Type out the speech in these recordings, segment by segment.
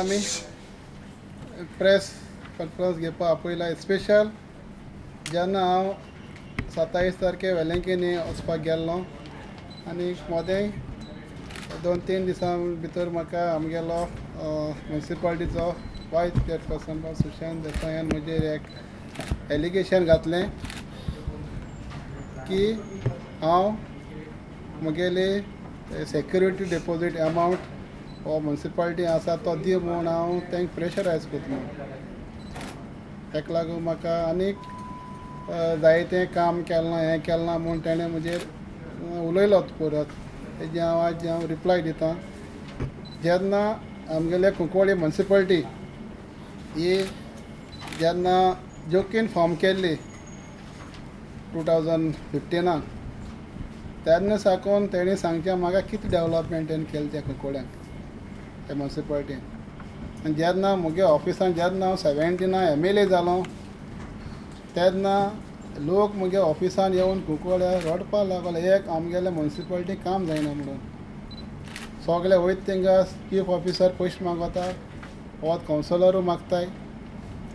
आमी press conference घेवपाक आपयला special. जेन्ना हांव 27 तारखे वेलंकिनी वचपाक गेल्लो आनी मदें 2-3 दिसां भितर म्हाका आमगेलो म्युनिसिपालिटीचो वायस चेअरपर्सन सुशांत देसायान म्हजेर एक एलिगेशन घातलें की हांव म्हगेली सेक्युरिटी डिपोजीट अमावंट हो म्युनिसिपालिटी आसा तो दी म्हूण हांव तांकां प्रेशरायज करता म्हूण. ताका लागून म्हाका आनीक जायतें काम केलें ना, हें केलें ना म्हूण तेणें म्हजेर उलयलो परत. तेजी हांव आज हांव रिप्लाय दिता. जेन्ना आमगेले कुंकवळी म्युनिसिपालिटी ही जेन्ना जोकीन फॉर्म केल्ली 2015, तेन्ना साकून तेणी सांगचें म्हाका कितें डेवलपमेंट तेणी केलें त्या कुंकवळ्यांक त्या म्युनिसिपालिटीन. आनी जेन्ना म्हगे ऑफिसान जेन्ना हांव 17 MLA जालो तेन्ना लोक म्हगे ऑफिसान येवन कुंकवळ्या रडपाक लागले, एक आमगेले म्युनिसिपालिटी काम जायना म्हणून. सगळे वयता थिंगा चीफ ऑफिसर पयशे मागता, वत कावन्सिलरूय मागताय,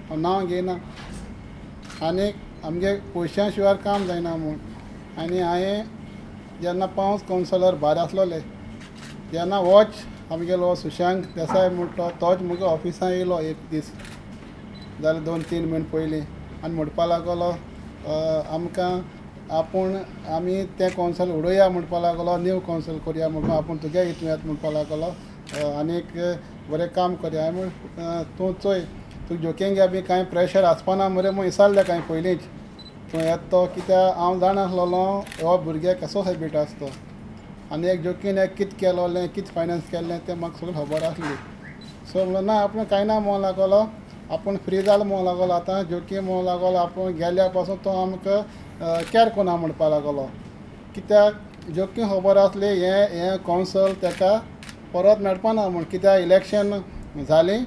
हांव नांव घेयना. आनी आमगे पयशां शिवाय काम जायना म्हूण. आनी हांवें जेन्ना 5 कावन्सिलर भायर आसलोले तेन्ना वच आमगेलो सुशांत देसाय म्हणटा तोच म्हगे ऑफिसान येयलो एक दीस जाल्यार 2-3 म्हयने पयलीं आनी म्हणपा लागलो आमकां आपूण आमी तें कावन्सिल उडोवया म्हणपा लागलो, न्यू कावन्सिल करया म्हणपा, आपूण तुगे हितून येता म्हणपा लागलो आनीक बरें काम करया. हांवें म्हण तूं चोय तूं जोकिंग बी कांय प्रेशर आसपाना मरे म्हूण विचारलें कांय पयलींच तूं येता तो, कित्याक हांव जाणा आसलेलो हो भुरग्याक कसो हॅबीट आसा तो. आनी एक जोकीन एक कितें केलोलें कितें फायनान्स केल्लें तें म्हाका सगळें खबर आसली. सो म्हणलो ना आपूण कांय ना म्हणूंक लागलो, आपूण फ्री जालो म्हणूंक लागलो. आतां जोकी म्हणूंक लागलो आपूण गेल्या पासून तो आमकां कॅर कोना म्हणपाक लागलो, कित्याक जोकी खबर आसली हें हें कावन्सिल ताका परत मेळपाना म्हूण, कित्याक इलेक्शन जालीं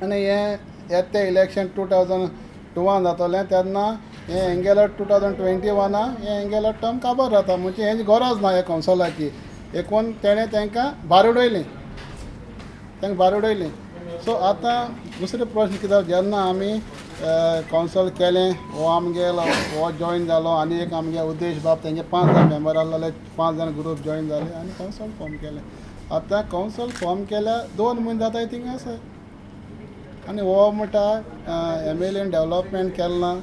आनी हें येता तें इलेक्शन 2002 जातलें तेन्ना हें हेंगेलो 2021 हें हेंगेलो टर्म काबार जाता, म्हणजे हेजी गरज ना ह्या कावन्सिलाची. एकूण तेणें तांकां भायर उडयलीं, तांकां भायर उडयलीं. सो आतां दुसरो प्रश्न कितें, जेन्ना आमी कावन्सिल केलें हो आमगेलो हो जॉयन जालो आनी एक आमगे उद्देश बाब तेंगे 5 जाण मेंबर आसलेले, 5 जाण ग्रूप जॉयन जाले आनी कावन्सिल फॉर्म केलें. आतां कावन्सिल फॉर्म केल्यार 2 म्हयने जाताय थिंगा आसा आनी हो म्हणटा MLA development केलें ना,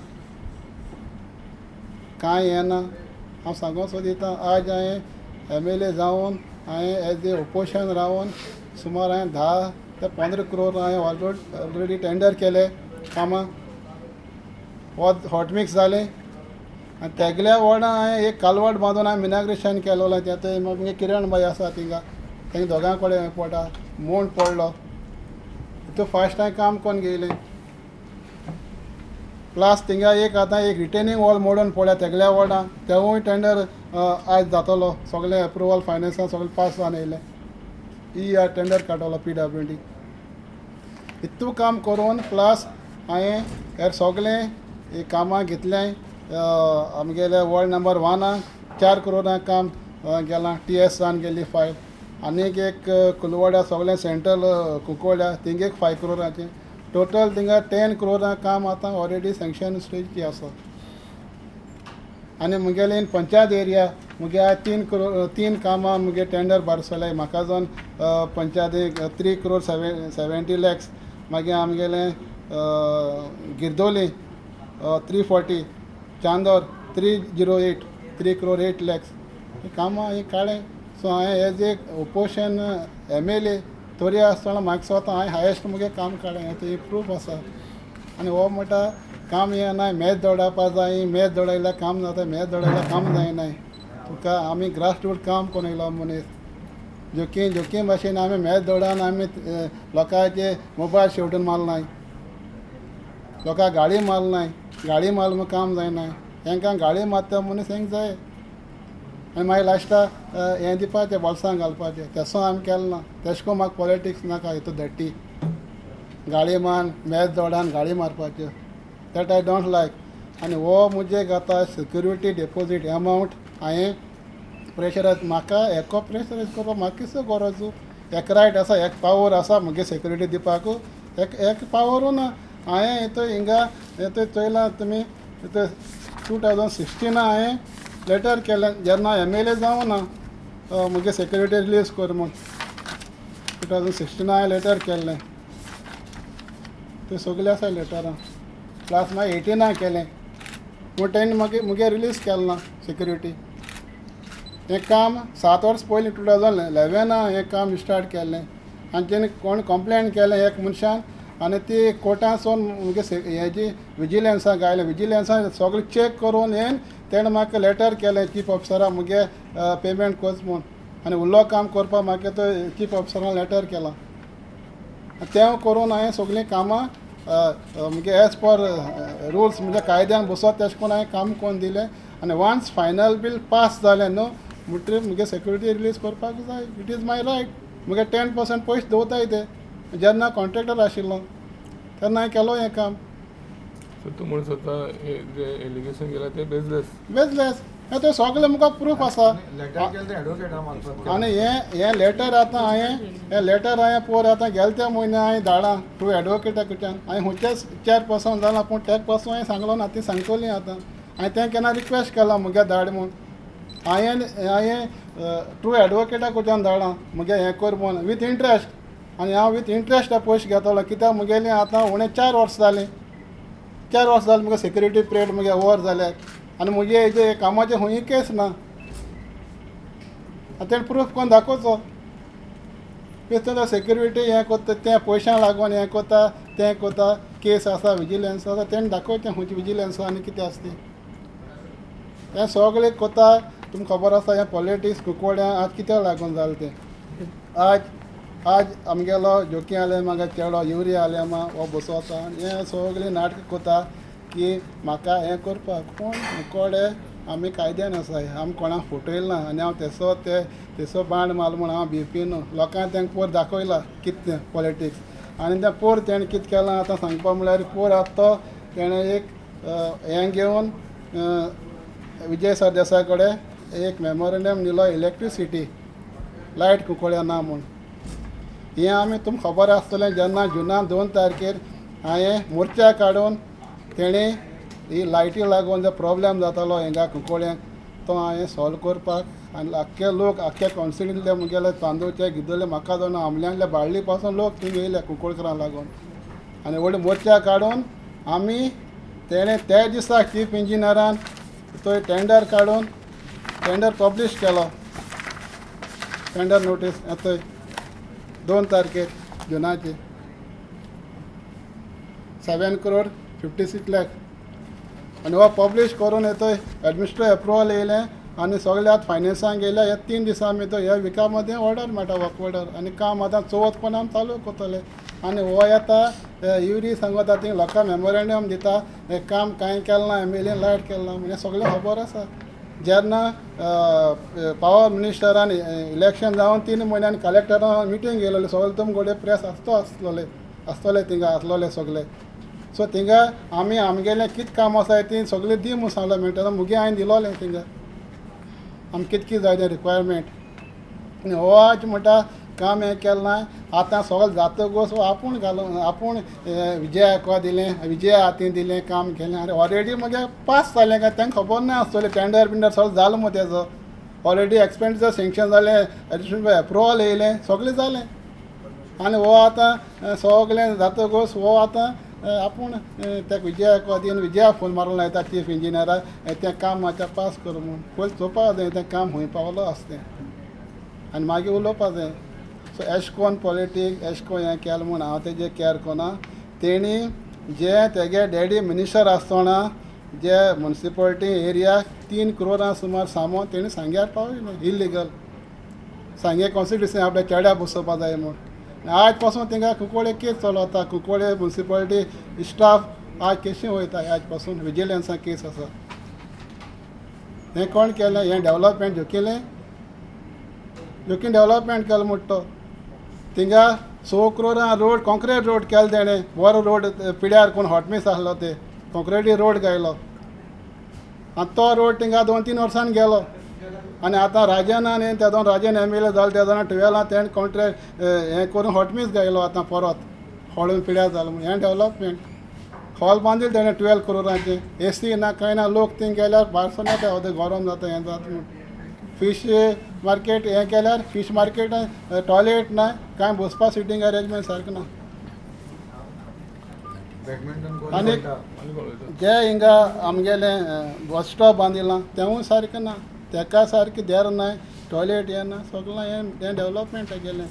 कांय हें ना. हांव सांगूंक सोदिता आज हांवें MLA जावन हांवें एज ए ओपोजिशन रावन सुमार हांवें 10 ते 15 करोड हांवें ऑलरेडी टेंडर केले कामां, हॉट मिक्स जालें. आनी तेगल्या वॉर्डान हांवें एक कालवाट बांदून हांवें इनाग्रेशन केलोलें. तें मागीर किरण बाई आसा थिंगा, तेंगे दोगां कडेन पोटा म्हूण पडलो तितू फास्ट हांवें काम कोन्न घेयलें. प्लस थिंगा एक आतां एक रिटेनिंग वॉल मोडून पडल्या तेगल्या वॉर्डान, तेवूय टेंडर आयज जातलो, सगळें एप्रुवल फायनान्सान सगळें पास जावन येयलें. ई टेंडर काडटलो PWD. इतू काम करून प्लस हांवें हेर सगळें कामां घेतलें. आमगेले वॉर्ड नंबर 1 4 करोडां काम गेलां, TS गेल्ली फायल. आनीक एक कुलवड्या सगळें सेंट्रल कुंकवड्या थिंग एक 5 करोडाचें, टोटल थिंगा 10 करोडां काम आतां ऑलरेडी सँक्शन स्टेजी आसा. आनी म्हगेले इन पंचायत एरिया म्हगे आयज 3 करोड 3 कामां म्हगे टेंडर भायर सरले. म्हाका पंचायतीक 3 करोड 70 लॅक्स, मागीर आमगेलें गिरदोली 340, चांदोर 308, 3 करोड 8 लॅक्स कामां ही काडलें. सो हांवें एज एक ओपोजिशन MLA तरी आसतना म्हाका स्वता हांवें हायेस्ट मुगे काम काडलें, हें ती प्रूफ आसा. आनी हो म्हणटा काम हें ना, मॅच दवरपा जाय, मॅच दवरल्यार काम जाता, मॅच दवरल्यार काम जायना. तुका आमी ग्रास रूट काम करून येयलो मनीस, जोकी जोकी भाशेन आमी मॅच दवरान आमी लोकांचे मोबायल शेवटून मारनाय, लोकांक गाडी मारनाय, गाडी मारल म्हूण काम जायना. तांकां गाडी मारता मनीस हेंक जाय आनी मागीर लास्टाक हें दिवपाचें बोल्सां घालपाचें. तेसो आमी केलें ना, तेशें कोन्न म्हाका पॉलिटिक्स नाका. हितू धट्टी गाडी मार मॅच दवरान गाडी मारपाच्यो, that I don't लायक. आनी हो मुजे आतां security deposit amount हांवें प्रेशरायज म्हाका एको प्रेशरायज करपाक म्हाका कितें गरज. एक रायट आसा, एक पावर आसा मुगे सेक्युरिटी दिवपाक, एक एक पावरू ना. हांवें हेतू हिंगा हेतू चोयलां तुमी, 2016 हांवें लेटर केलें जेन्ना एम एल ए जावं ना, मुगे सेक्युरिटी रिलीज कर म्हूण. 2016 हांवें लेटर केल्लें, तें सगळें आसा लेटरां. प्लस मागीर 18 केलें, पूण तेणी मागीर मुगे रिलीज केलें ना सेक्युरिटी. हें काम 7 वर्स पयलीं 2011 हें काम स्टार्ट केल्लें आनी तेणी कोण कंप्लेन केलें एक मनशान आनी ती कोर्टासून मुगे हेजी विजिलन्साक आयलें. विजिलन्सान सगळें चॅक करून येवन तेणें म्हाका लेटर केलें चीफ ऑफिसरा मुगे पेमेंट कोच म्हूण, आनी उरलो काम करपाक म्हाका तो चीफ ऑफिसरान लेटर केलां. तें करून हांवें सगळीं कामां मुगे एज पर रुल्स म्हणजे कायद्यान बसत तेशें करून हांवें काम करून दिलें. आनी वन्स फायनल बील पास जालें न्हू म्हणटकीर मुगे सेक्युरिटी रिलीज करपाक जाय, it is my right. मुगे 10% पयशे दवरताय ते, जेन्ना कॉन्ट्रेक्टर आशिल्लो तेन्ना हांवें केलो हें काम. सो तूं म्हणून सोदता हे जे एलिगेशन केलां ते बेजलेस? बेजलेस. हें तें सगळें मुखार प्रूफ आसा. लेटर केलें तें एडवोकेटा मार्फत. आनी हें हें लेटर आतां हांवें हें लेटर हांवें पोर आतां गेले त्या म्हयन्या हांवें धाडलां थ्रू एडवोकेटा कडच्यान. हांवें खंयच्याच चेअरपर्सन जालां पूण तेका पासून हांवें सांगलो ना, ती सांगतली आतां. हांवें तें केन्ना रिक्वेस्ट केलां मुगे धाड म्हूण, हांवें थ्रू एडवोकेटा कडच्यान धाडलां मुगे हें कर म्हूण विथ इंट्रस्ट. आनी हांव विथ इंट्रस्ट पयशे घेतलो कित्याक मुगेली आतां उणें 4 वर्सां जालीं, 4 वर्सां जालीं मुगे सेक्युरिटी पिरियड मुगे ओवर जाल्यार आनी मुगे हेजे कामाचें खंय केस ना. आतां तेणें प्रूफ कोन्न दाखोवचो. तें सेक्युरिटी हें कोत्ता तें पयशां लागून हें कोत्ता तें कोत्ता, केस आसा विजिलन्स आसा, तेणें दाखोवचें खंयची विजिलन्स आनी कितें आसा ती. हें सगळें कोत्ता तुमकां खबर आसा. हें पॉलिटिक्स कुंकळ्यां आज कित्याक लागून जालें तें. आज आज आमगेलो जोकी आलेमा चेडो युरी आलेमा हो बसोता हें सगळें नाटक कोत्ता की म्हाका हें करपाक, पूण कुंकळे आमी कायद्यान आसाय, आमी कोणाक फटयलें ना. आनी हांव तेसो ते तेसो बांड मारलो म्हूण हांव बीपी न्हू, लोकांक तेंका पोर दाखयला कितें पॉलिटिक्स. आनी तें पोर तेणें कितें केलां आतां सांगपा म्हणल्यार पोर आतां तो तेणें एक हें घेवन विजय सरदेसाय कडेन एक मेमोरेंडम दिलो इलेक्ट्रिसिटी लायट कुंकळ्यां ना म्हूण. हें आमी तुमकां खबर आसतलें जेन्ना जुना 2 तारखेर हांवें मोर्चा काडून तेणें ही लायटी लागून जो प्रोब्लेम जातालो हिंगा कुंकळ्यांक तो हांवें सॉल्व करपाक आनी आख्खे लोक आख्खे कॉन्स्टिट्युंटले मुगेले चांदोचे गिदोले म्हाका जावन आमल्यांतले बाळ्ळी पासून लोक थिंग येयले कुंकळकरां लागून. आनी व्हडले मोर्चा काडून आमी तेणें त्या दिसा चीफ इंजिनियरान तो टेंडर काडून टेंडर पब्लीश केलो, टेंडर नोटीस येतय 2 तारखेर जुनाची 7 करोड 56 लाख. आनी हो पब्लीश करून येतय एडमिनिस्ट्रेटिव एप्रुवल येयलें आनी सगळे आतां फायनान्सांक येयल्या. ह्या 3 दिसां भितर ह्या विका मदें ऑर्डर मेळटा, वर्क ऑर्डर, आनी काम आतां चवथ कोण आमी चालू करतले. आनी हो येता युरी सांगता ती लोकांक मेमोरेंडम दिता हें काम कांय केलें ना, एम एल एन लायट केलें ना, म्हणजे सगळें खबर आसा. जेन्ना पावर मिनिस्टरान इलेक्शन जावन 3 म्हयन्यान कलेक्टरान मिटींग घेयलेली, सगळे तुमचे कडेन प्रेस आसतो आसलोले आसतले थिंगा आसलोले सगळे. सो थिंगा आमी आमगेलें कितें काम आसा ती सगळें दी म्हूण सांगलें म्हणटा मुगे हांवें दिलोलें थिंगा आमकां कितें कितें जाय तें रिक्वायरमेंट. आनी हो आज म्हणटा काम हें केलें ना, आतां सगळें जातकूच हो आपूण घालून आपूण विजयाक दिलें, विजया हातीन दिलें काम केलें. आनी ऑलरेडी मुगे पास जालें काय तांकां खबर ना आसतलें, टेंडर बिंडर सगळें जालें मुगो तेजो ऑलरेडी एक्सपेंडिचर सँक्शन जालें, एडमिनिस्ट्रेटिव एप्रुवल येयलें, सगळें जालें. आनी हो आतां सगळें जातकूच हो आतां आपूण तेका विजयाक दिवन विजयाक फोन मारून लायता चीफ इंजिनियराक तें काम मातशें पास कर म्हूण. पयलीं चोवपा जाय तें काम खंय पावलो आसा तें आनी मागीर उलोवपा जाय. सो एश कोन पॉलिटीक एश कोन हें केलें म्हूण हांव तेजें कॅर कोना. तेणी जे तेगे डॅडी मिनिस्टर आसतना जे मुन्सिपालिटी एरिया 3 करोडां सुमार सामान तेणी सांग्यार पावयलें इल्लिगल, सांगे कॉन्स्टिट्युन्सी आपल्या चेड्या बसोवपा जाय म्हूण. आज पासून थिंगा कुंकळे केस चलता, कुंकळे मुन्सिपालिटी स्टाफ आज केशी वयता, आज पासून विजिलन्सा केस आसा. हें कोण केलें हें डेवलपमेंट जोकीलें, जोकीन डेवलपमेंट केलें म्हणटा तो. थिंगा 6 करोडां रोड कॉन्क्रीट रोड केले तेणें, बरो रोड पिड्यार कोण हॉटमीस आसलो ते कॉन्क्रिटी रोड गायलो आनी तो रोड थिंगा 2-3 वर्सान गेलो. आनी आतां राजनान हें तेदोन राजन एम एल ए जालें तेदोना 12 तेणें कॉन्ट्रॅक्ट हें करून हॉटमीस गायलो आतां परत हॉळून पिड्यार जालो म्हूण. हें डेवलपमेंट हॉल बांदिल तेणें 12 करोडाचें, एसी ना कांय ना, लोक थिंग गेल्यार भायर सरून येता ओदें गरम जाता हें जाता म्हूण. फीश मार्केट हें केल्यार फीश मार्केट टॉयलेट ना, कांय बसपा सिटींग अरेंजमेंट सारकें ना. आनी जे हिंगा आमगेलें बस स्टॉप बांदिलां तेंवूय सारकें ना, तेका सारकें देर ना, टॉयलेट हें ना, सगळें हें डेवलपमेंट गेलें.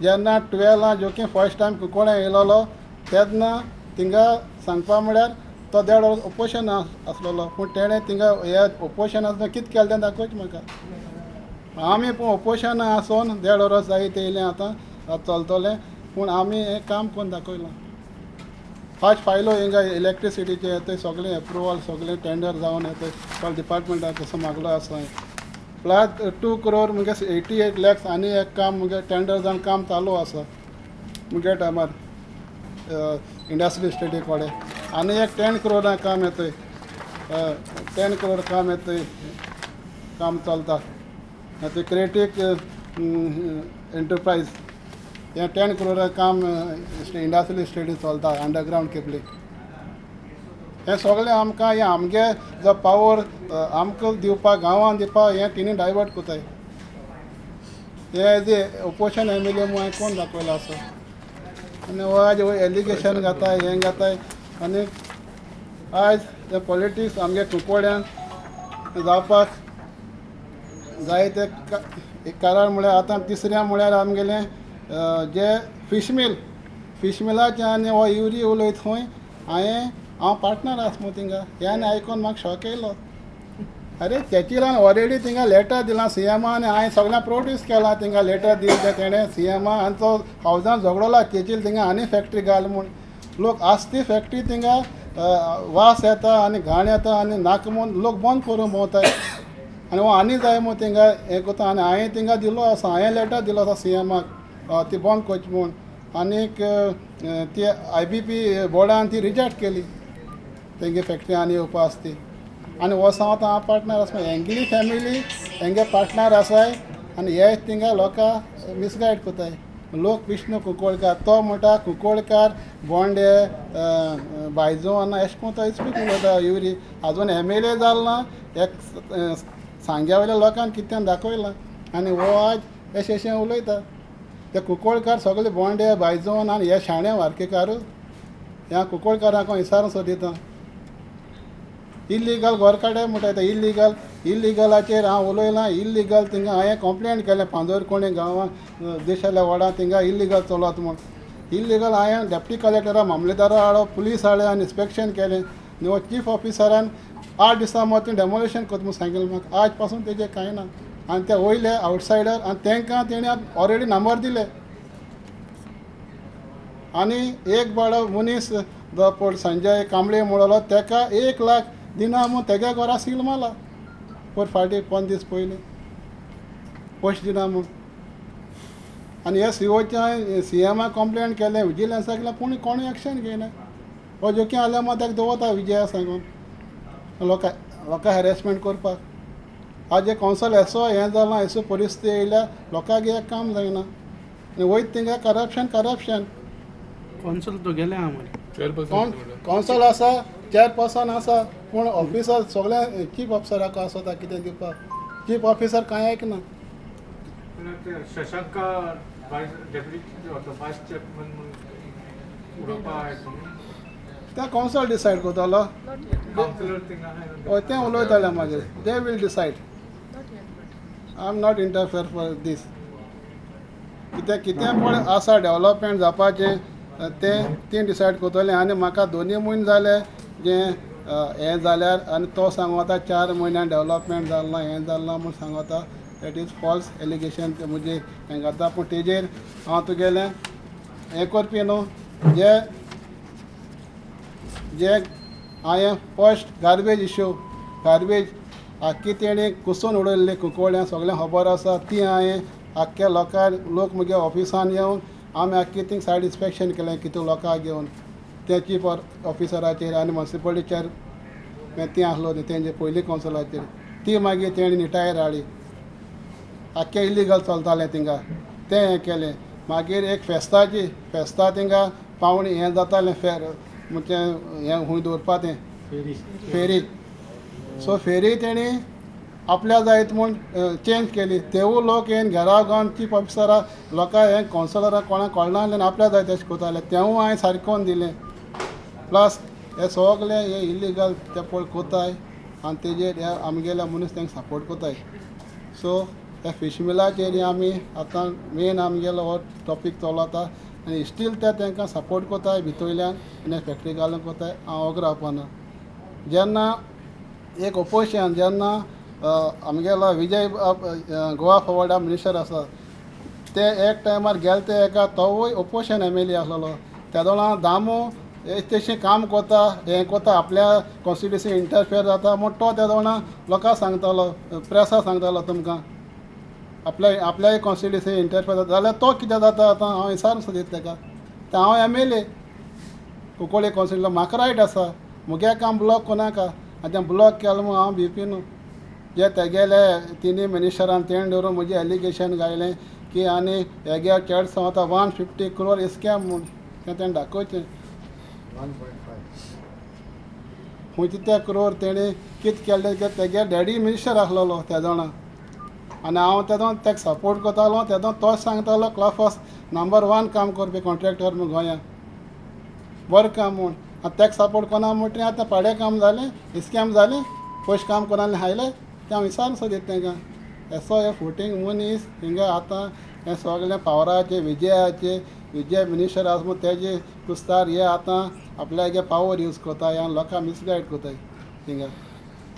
जेन्ना 12 जोकी फर्स्ट टायम कुंकळ्यां येयलोलो तेन्ना थिंगा सांगपा म्हळ्यार तो 1.5 वर्स ओपोशन आसलेलो, पूण तेणें थिंगा हे ओपोशन आसतना कितें केलें तें दाखोवचें म्हाका. आमी पूण ओपोशन आसोन 1.5 वर्स जायत येयलें आतां चलतलें, पूण आमी हें काम करून दाखयलां. फास्ट फायलो हिंगा इलेक्ट्रिसिटीचे येता सगळें एप्रुवल सगळें टेंडर जावन येता सगळें डिपार्टमेंटाक तसो मागलो आसा. प्लस 2 करोड मुगे 88 लॅक्स आनी एक काम मुगे टेंडर जावन काम चालू आसा मुगे टायमार इंडस्ट्रियल इस्टेटी कडेन. आनी एक 10 करोडा काम येतय, 10 करोड काम येतय, काम चलता. आतां क्रिएटीव एंटरप्रायज हें 10 करोडा काम इंडस्ट्रियल इस्टेटी चलता, अंडरग्रावंड केबली. हें सगळें आमकां हें आमगे जो पावर आमकां दिवपाक गांवान दिवपाक हें तिणी डायवर्ट कोताय. हे as a opposition M L A म्हूण हांवें कोण दाखयलो आसा. आनी हो आयज एलिगेशन घाताय हें घाताय. आनी आयज हे पॉलिटिक्स आमगे कुंकळ्यान जावपाक जाय ते एक कारण म्हळ्यार आतां तिसऱ्या म्हळ्यार आमगेलें जे फिश मिल, फिश मिलाचें आनी हो युरी उलयत खंय हांवें हांव पार्टनर आसा मुगो थिंगा. हें आनी आयकोन म्हाका शॉक येयलो. अरे चेचिलान ऑलरेडी थिंगा लेटर दिलां सी एमान, हांवें सगळ्यांक प्रोड्यूस केलां थिंगा लेटर दिलें तें तेणें सी एमा आनी तो हावजान झगडोला चेचील थिंगा आनी फॅक्ट्री घाल म्हूण. लोक आस ती फॅक्ट्री थिंगा वास येता आनी घाण येता आनी नाका म्हूण लोक बंद करूंक भोंवताय. आनी हो आनी जाय म्हूण थिंगा हें करता. आनी हांवें थिंगा दिलो आसा, हांवें लेटर दिलो आसा सी एमाक ती बंद करची म्हूण. आनीक ती I B पी बोर्डान ती रिजेक्ट केली तेंगे फॅक्ट्री आनी येवपा आसा ती. आनी हो आतां हांव पार्टनर आसा, हेंगेली फॅमिली हेंगे पार्टनर आसाय आनी हे थिंगा लोकां मिसगायड कोताय. लोक विष्णू कुंकळकार तो म्हणटा कुंकळकार बोंडे बायजो ना एशें कोन्न तो इस्पीक उलयता युरी. आजून एम एल ए जाल ना, एक सांग्या वयल्या लोकांक कितें दाखयलां आनी हो आज एशें एशें उलयता. ते कुंकळकार सगळे बोंडे बायजोन आनी हे शाणे वारकेकार ह्या कुंकळकारांक विचारून सोदिता. इल्लिगल घर काडे म्हणटा ते इल्लिगल, इल्लिगलाचेर हांव उलयलां. इल्लिगल थिंगा हांवें कंप्लेन केलें पांजोरकोणी गांवांत देशाल्या वॉर्डांत थिंगा इल्लिगल चलत म्हूण. इल्लिगल हांवें डेप्टी कलेक्टरा मामलेदारा हाडो पुलीस हाडले आनी इन्स्पेक्शन केलें. आनी हो चीफ ऑफिसरान 8 दिसां मदीं डेमोलिशन करता म्हूण सांगिल्लें म्हाका. आज पासून तेजें कांय ना. आनी ते वयले आवटसायडर आनी तांकां तेणी ऑलरेडी नंबर दिले. आनी एक बाडो मनीस जो पळय संजय कांबळे म्हणलो तेका 1 लाख दिना म्हूण तेगे घरा सील मारला पयर फावटी 15 दीस पयलीं पयशे दिना म्हूण. आनी हे सी ओच्या सी एमाक कंप्लेन केलें, विजिलन्साक केलें, पूण कोणूय एक्शन घेयना. हो जोकी आसल्यार मात ताका दवरता विजया सांगून लोकां लोकां हॅरेसमेंट करपाक. आज हे कौन्सिल एसो हें जालां, एसो परिस्थिती येयल्या लोकांक एक काम जायना आनी वयता थिंगा करप्शन करप्शन. कौन्सिल तो गेले आहा मरे, कौन्सिल आसा, चेअरपर्सन आसा, पूण ऑफिसर सगळे चीफ ऑफिसराक आसता कितें दिवपाक. चीफ ऑफिसर कांय आयकना. शशांक डेप्युटी वायस चेअरमन म्हणून उलोवपाक तें कौन्सिल डिसायड करतलो. हय तें उलयतालें मागीर they will decide. I am not interfere for this. कितें कितें पळय आसा डेवलपमेंट जावपाचें तें तीं डिसायड करतलें. आनी म्हाका 2 म्हयने जाले जें हें जाल्यार आनी तो सांगता 4 म्हयन्यान डेवलपमेंट जालें ना हें जालें ना म्हूण सांगता. That is false allegation म्हजे हें घालता. पूण तेजेर हांव तुगेलें हें करपी न्हू. जे जे हांवें फर्स्ट गार्बेज इश्यू, गार्बेज आख्खी तेणी कुसून उडयल्ली कुंकळ्यां सगळें खबर आसा. ती हांवें आख्ख्या लोकांक लोक म्हगे ऑफिसान येवन आमी आख्खी थिंग सायड इन्स्पेक्शन केलें कितू लोकांक घेवन ते चीफ ऑफिसराचेर आनी म्युनिसिपालिटीचेर ती आसलो न्ही तेंचे पयलीं कौन्सिलाचेर ती मागीर तेणी निटायर हाडली. आख्खें इलिगल चलतालें थिंगा तें हें केलें. मागीर एक फेस्ताची फेस्ता थिंगा पावणी हें जातालें फेर म्हणजे हें खूंय दवरपा तें फेरी सो फेरी तेणी आपल्या जायत म्हूण चेंज केली. तेवूय लोक येवन घेराव घालून चीफ ऑफिसरा लोकांक हें कावन्सिलराक कोणाक कळना आसलें आपल्या जाय तशें करताले तेवूय हांवें सारकें करून दिलें. प्लस हे सगळे हे इलिगल ते पळय कोताय आनी तेजेर हे आमगेले मनीस तांकां सपोर्ट कोताय. सो त्या फीश मिलाचेर आमी आतां मेन आमगेलो हो टॉपीक चलता आनी स्टील ते तांकां सपोर्ट कोताय भितरल्यान आनी फॅक्टरी घालून कोताय. हांव ओगो रावपाना. जेन्ना एक ओपोजिशन जेन्ना आमगेलो विजय गोवा फॉवर्डा मिनिस्टर आसा ते एक टायमार गेले ते एका तोवूय ओपोजिशन एम एल ए आसलेलो तेदोळा दामू तशें काम कोता हें कोता आपल्या कॉन्स्टिट्युन्सी इंटरफेर जाता म्हूण तो तेदोळा लोकांक सांगतालो प्रेसा सांगतालो तुमकां आपल्या आपल्याय कॉन्स्टिट्युन्सी इंटरफेर जाता जाल्यार तो कितें जाता आतां हांव विचारून सोदीत ताका तें हांव M L A Cuncolim constituency म्हाका रायट आसा मुगे काम ब्लॉक कोनाका आनी तें ब्लॉक केलें म्हूण हांव बी न्हू जे तेगेले तिनी मिनिस्टरान तेणें धरून म्हजें एलिगेशन घायलें की आनी हेगे चेड आतां 150 क्रोर स्कॅम म्हूण तें तेणें दाखोवचें. 1.5 खंय ते क्रोर तेणें कितें केलें तें तेगे डॅडी मिनिस्टर आसलेलो तेदोणा आनी हांव तेदोण तेका सपोर्ट करतालो तेदोण तोच सांगतालो क्लाफास नंबर 1 काम करपी कॉन्ट्रॅक्टर म्हूण गोंयांत बरें काम म्हूण. आतां तेका सपोर्ट कोना म्हणटकीर आतां पाडे काम जालें स्कॅम जालें पयशे काम कोणाले हायले तें हांव विचारून सोदीत तांकां. येसो हे फोटींग मनीस हिंगा आतां हें सगळें पावराचे विजयाचे विजय मिनिस्टर आसा म्हूण तेजे कुस्तार हे आतां आपल्यागे पावर यूज कोताय आनी लोकांक मिसगायड कोताय थिंगा.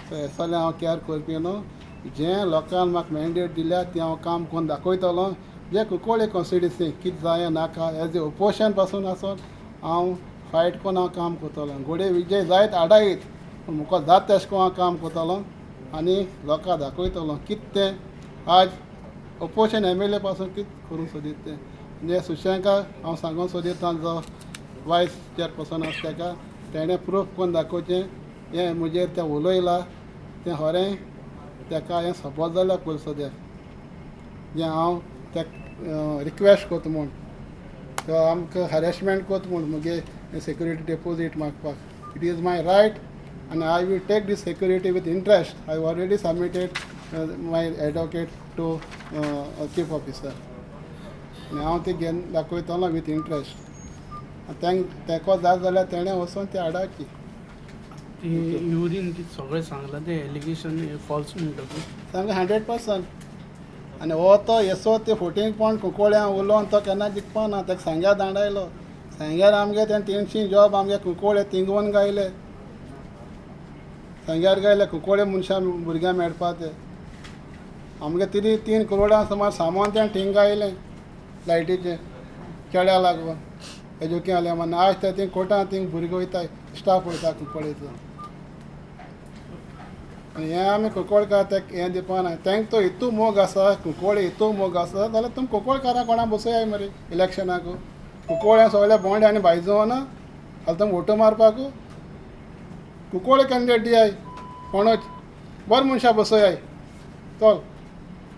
सो हें सगळें हांव कॅर करपी न्हू जें लोकांक म्हाका मॅन्डेट दिल्या तें हांव काम करून दाखयतलो. जे कुंकळ्ळे कॉन्स्टिट्युन्सी कितें जाय नाका एज ए ओपोजिशन पासून आसून हांव फायट करून हांव काम करतलो. घोडे विजय जायत आडायत पूण म्हाका जाता तशें करून हांव काम करतलो आनी लोकांक दाखयतलो कितें तें आज ओपोजिशन एम एल ए पासून कितें करूंक सोदीत तें. म्हणजे सुशेंका हांव सांगूंक सोदिता जो वायस चेअरपर्सन आसा ताका तेणें प्रूफ करून दाखोवचें हें म्हजेर तें उलयलां तें खरें ताका हें सपोज जाल्यार पयलीं सद्याक जें हांव तेका रिक्वेस्ट करता म्हूण तो आमकां हरेसमेंट करता म्हूण मुगे सेक्युरिटी डेपोजीट मागपाक. It is my right आनी I will take this security with interest. I already submitted my advocate to chief officer आनी हांव ती घेवन दाखयतलो विथ इंट्रस्ट. तेको जाय जाल्यार तेणें वचून ती हाडाची. ती युरीन कितें सगळें सांगलां तें एलिगेशन फॉल्स म्हणटा तूं सामकें 100%. आनी हो तो येसो ते फोटींग पण कुंकळ्यां उलोवन तो केन्ना जिखपा ना. ताका सांग्यार दांडायलो सांग्यार आमगे तेणें 300 जॉब आमगे कुंकळ्ळे थिंगून गायले सांग्यार गायले कुंकळ्ळे मनशां भुरग्यां मेळपा ते आमगे 3 करोडां सुमार सामान तेणें थिंग गायलें लायटीचें चेड्या लागून एजुकेशन आलें म्हण आज ते थिंग कोर्टान थिंग भुरगे वयताय स्टाफ वयता कुंकळ्ळेचो. आनी हें आमी कुंकळकार ते हें दिवपा ना. तांकां तो इतू मोग आसा कुंकळ्ळे इतू मोग आसा जाल्यार तुमी कुंकळकारां कोणा बसयाय मरे इलेक्शनाक. कुंकळ्ळे सगळे बोंडे आनी बायजो ना जाल्यार तुमी वोटू मारपाक कुंकळ्ळे कॅन्डिडेट दियाय कोणूच बरें मनशां बसयाय. चल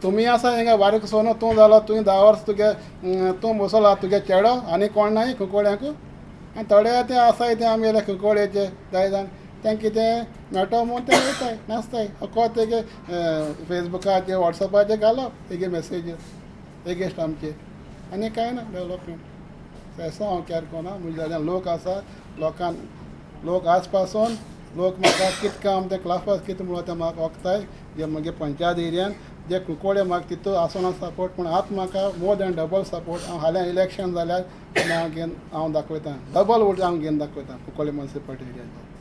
तुमी आसा हिंगा बारीक सोनो तूं जालो तुवें 10 वर्सां तुगे तूं बसला तुगे चेडो आनी कोण नाय कुंकळ्यांक आनी थोडे ते आसाय ते आमगेले कुंकळ्ळेचे जाय जाण तें कितें मेळटो म्हूण ते वयताय नाचताय फकत तेगे फेसबुकाचेर वॉट्सॅपाचेर घालप तेगे मॅसेज एगेन्स्ट आमचे आनी कांय ना डेवलपमेंट. येसो हांव कॅर कोना म्हजे जाल्यार लोक आसा लोकान लोक आज पासून लोक म्हाका कितें काम तें क्लाफास कितें म्हणून तें म्हाका वखताय जे म्हगे पंचायत एरियान जे कुंकळ्ळे म्हाका तितू आसना सपोर्ट पूण आतां म्हाका मोर दॅन डबल सपोर्ट. हांव फाल्यां इलेक्शन जाल्यार हांव घेवन हांव दाखयता डबल वोट हांव घेवन दाखयता कुंकळ्ळे म्युनिसिपालिटी एरियाचेर.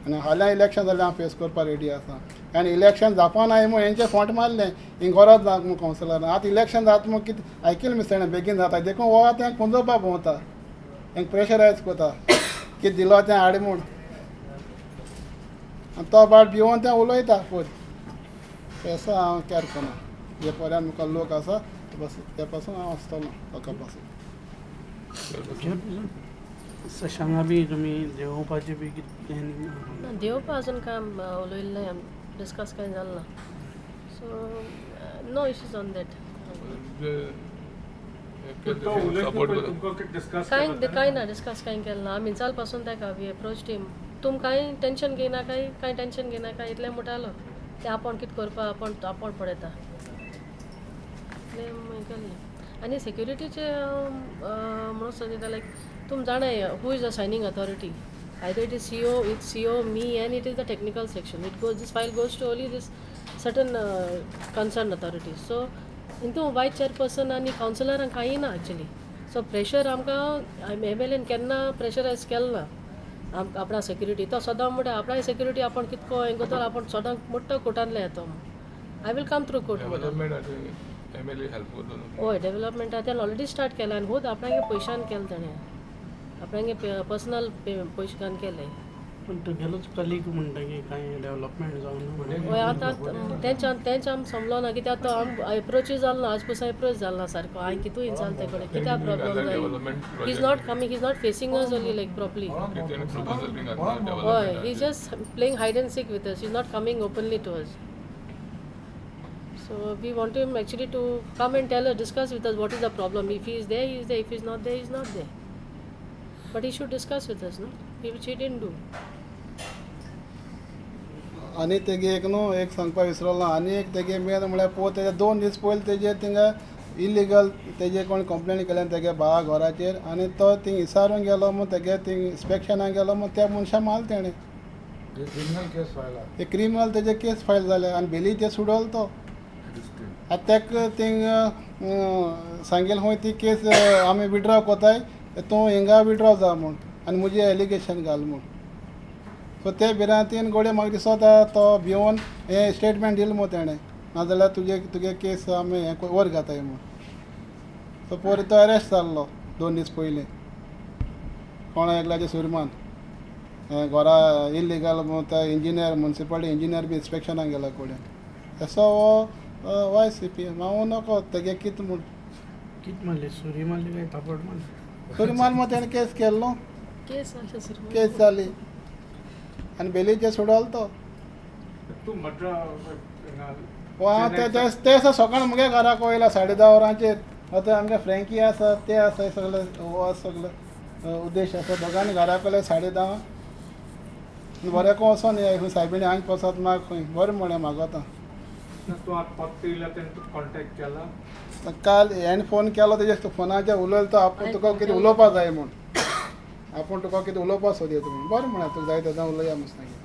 आनी फाल्यां इलेक्शन जाल्यार हांव फेस करपाक रेडी आसा. आनी इलेक्शन जावपा ना म्हूण हेंचे फोंट मारलें हिंग गरज ना म्हूण कावन्सिलरान. आतां इलेक्शन जाता म्हूण कितें आयकिलें मिसळें बेगीन जाता देखून हो आतां हें पुंजोवपाक भोंवता हेंक प्रेशरायज करता कितें दिलो तें हाड म्हूण आनी तो बाट भिवोन तें उलयता पयर. येसो हांव कॅर कोना जे पर्यंत म्हाका लोक आसा बस ते पासून हांव आसतलो लोकां पासून. सशांगा बी तुमी देंवोवपाचें बी कितें ना देंवपा अजून काय उलयल्लें डिस्कस कांय जालें ना. So No issues on that. Support. कांय कांय ना, डिस्कस कांय केलें ना. आमी इन्साल पासून ताका वी एप्रोच टीम, तुम कांय टेंशन घेयनाकाय, कांय टेंशन घेयनाका इतलें म्हणटालो. तें आपूण कितें करपा आपूण आपूण पळयता इतलें केलें. आनी सेक्युरिटीचे म्हणून सोदिता, लायक तुम जाणाय who is the signing authority. Either it is CO, it's CO, me, and it is the technical section. It goes, this file goes to only this certain concerned authorities. So, इंतू वायस चेअरपर्सन आनी कावन्सिलरांक कांय ना actually. So pressure आमकां M L N केन्ना pressurise केलें ना आम आपणा सेक्युरिटी. तो सदां म्हणटा आपणा सेक्युरिटी आपूण कितको हें करता, आपूण सदां मोट्टो कोर्टांतल्यान येतो, I will come through court म्हणटा. Development M L A help करतो न्हू. हय, डेव्हलपमेंटा तेणें ऑलरेडी स्टार्ट केलां आनी खूद आपणागे पयशान केलें तेणें, आपणागे पर्सनल पयशे घालून केलें. पण तुगेलोच कलीग म्हणटा की कांय डेव्हलपमेंट जावना. हय, आतां तेंच तेंच आम समजलो ना कित्याक तो आम एप्रोचूय जालो ना, आज पसून एप्रोच जालो ना सारको. हांवें कितू विचारलें ते कडेन कित्याक प्रॉब्लम जाली. Development. He is not coming, he is not facing us only like properly. तेणें प्रपोजल बी घातला हय, he development. Just playing hide and seek with us, he is not coming openly to us. So we want him actually to come and tell us, discuss with us what is the problem. If he is there, he is there. If he is not there, he is not there. But he should discuss with us, no? Which he didn't do. आनी तेगे एक न्हू एक सांगपा विसरलो ना, आनी एक तेगे मेन म्हळ्यार पळय तेजे 2 दीस पयलीं तेजे थिंगा इलिगल तेजे कोण कंप्लेन केल्या तेगे भावा घराचेर आनी तो थिंग इसारून गेलो म्हूण तेगे थिंग इन्स्पेक्शनाक गेलो म्हूण त्या मनशा मारले तेणें. क्रिमिनल केस फायल. ते क्रिमिनल तेजे केस फायल जाले आनी बेलीचे सुडोवलो तो. आतां तेका थिंग सांगेल खंय ती केस आमी विड्रॉ कोताय, तूं हिंगा विड्रॉ जा म्हूण आनी मुजे एलिगेशन घाल म्हूण. सो ते भिरांतीन घोडये म्हाका दिसता तो भिवून हें स्टेटमेंट दिलें मू तेणें, नाजाल्यार तुजे तुगे केस आमी हें वर घाताय म्हूण. सो पोर तो अरेस्ट जाल्लो 2 दीस पयलीं कोणा एकल्याच्या सुरमान हें घरा इलिगल ते इंजिनियर, मुन्सिपालिटी इंजिनियर बी इन्स्पेक्शनाक गेला कडेन. तसो हो वायस सी पी हांव नको तेगे कितें म्हूण. कित मारली? सुरी मारली काय थापट मारली? सुरी मार मग तेणें केस केल्लो न्हू. केस जाली सर. केस जाली आनी बेलीचे सुडोवलो तो. तूं मड्रा. हांव ते ते दिसा सकाळ मुगे घराक वयला 10:30 वरांचेर. आतां आमगे फ्रँकी आसा, ते आसा, सगळे हो आसा, सगळे उद्देश आसा. दोगांनी घराक वयले 10:30. बरें को वचोन ये खंय सायबिणी हांग पसत म्हाका खंय बरें म्हळें मागोता. तूं आतां परत येयला, तेणें तुका कॉन्टेक्ट केला? काल हेणें फोन केलो, तेजे फोनाचेर उलयलो तो, आपूण तुका कितें उलोवपा जाय म्हूण, आपूण तुका कितें उलोवपा सोदता म्हूण. बरें म्हळें, तुका जाय तेन्ना उलोवया म्हूण सांगलें.